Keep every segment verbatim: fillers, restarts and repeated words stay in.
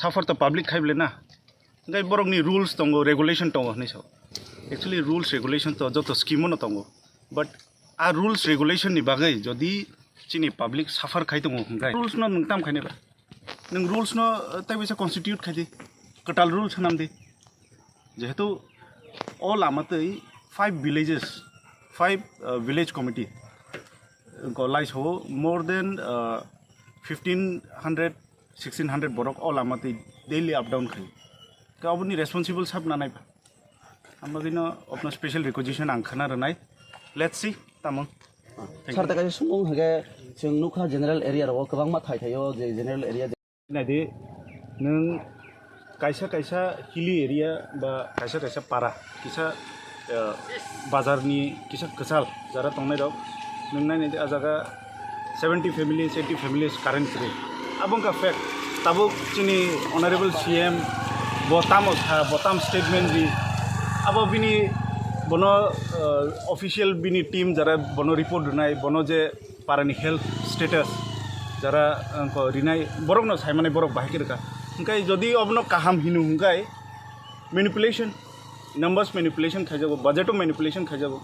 Suffer to public khai bole na. Hingke borokni rules tongo, regulation tongo hinui sao. Actually rules regulation to joto scheme no tongo. But a rules regulation ni bagwi jodi chini public suffer khai tongo hingke rules no nwng tam khainai ba. Nwng rules no, eh, tei bisa constitute khai di. Kwtal rules hanam di. Jehetu o lama tei five villages, five, uh, village committee ko laisao more than, uh, fifteen hundred, sixteen hundred borok o lama tei daily up down khai. Ke oboni responsible sab nanai ba. Ang bagwino obno special requisition ang khana rwnai. Let's see, tamo. Thank you. Sir, ta kaisa sumung hage chwng nukha general area rogo kwbangma thai thaio je general area. Naidi, nwng kaisa kaisa hilly area ba kaisa kaisa para, kisa, eh, bazar ni kisa kwchal jara tongnai rok, nwng nai naidi, ah jaga seventy families, eighty families current kwrwi. Abo wngkha fact. Tabuk chini honorable C M bo tamo sa, bo tam statement di. Abo bini bono, eh, official bini team jara bono report rwnai, bono je parani health status jara, eh, ko rinai borokno saimani borok bahai khe rwkha. Hingkai jodi obono kaham hino hingkai manipulation, numbers manipulation khaijago, budget o manipulation khaijago.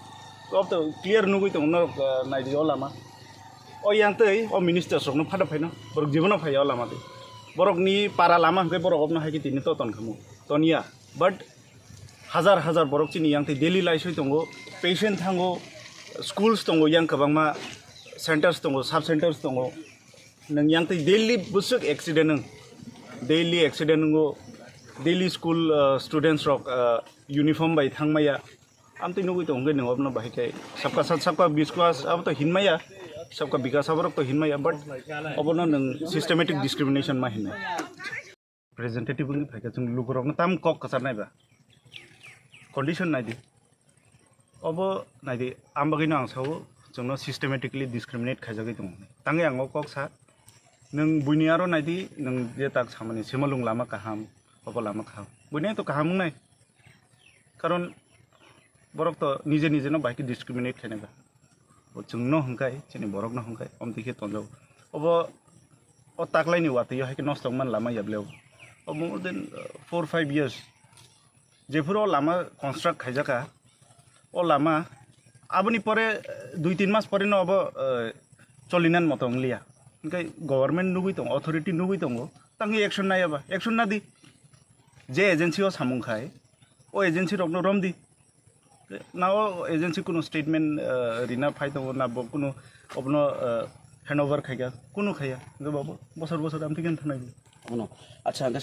Ob to clear nugui tongo norok, eh, naidi o lama. O yang tei o ministers rokno phada phaino borok jibono phaiya o lama tei. Borokni para lama hingke borok obno hai khe tini to ton khamu. Ton ya. But hajar hajar borok chini yang tei daily laisoi tongo, patient thango, schools tongo, yang kwbangma centers tongo, sub centers tongo. Nwng yang tei daily bwswk accident wng. Daily accident wngo. Daily school, uh, students rok, uh, uniform bai thangmaya. Amtwi nugui tongo hwnkhe nwng obono bahai khe sabka sat, sabka biswas abo to hinmaya, sabka bikas aborok to hinmaya, but obono nwng systematic discrimination ma hinwi. Representative wngwi phaikha, chwng lukurokno tam kok kwchar naiba. Condition naidi. Obo naidi, ang bagwino ang sao, chwngno systematically discriminate khaijagwi tongo. Tangwi ang o kok sa, nwng buini aro naidi, nwng je tak samani, Simalung lama kaham, obo lama kaham. Buini to kaham wngnai. Karon borok to nije nije no bai khe discriminate khainai ba. Bo chwng no hwnkhai, chini borok no hwnkhai, omtwi khe tonjago. Obo o taklaini watwi o hai khe nosto wngmani lama ya ble obo. Obo more than, uh, four five years. Jephuru o lama construct khaijaka, o lama aboni pore, uh, dui tin mas pore no obo, uh, cholinan moto wngliya. Hingkhai government nugui tongo, authority nugui tongo, tangwi action naiya ba, action nadi. Je agency o samung khai, o agency rokno romdi. Na o agency kunu statement, eh, rina phai tongo, na bo kunu obono, eh, handover khaikha, kunu khaiya. Hingke bo bosor bosor amtwi khe thanai. Ano, acha, hingke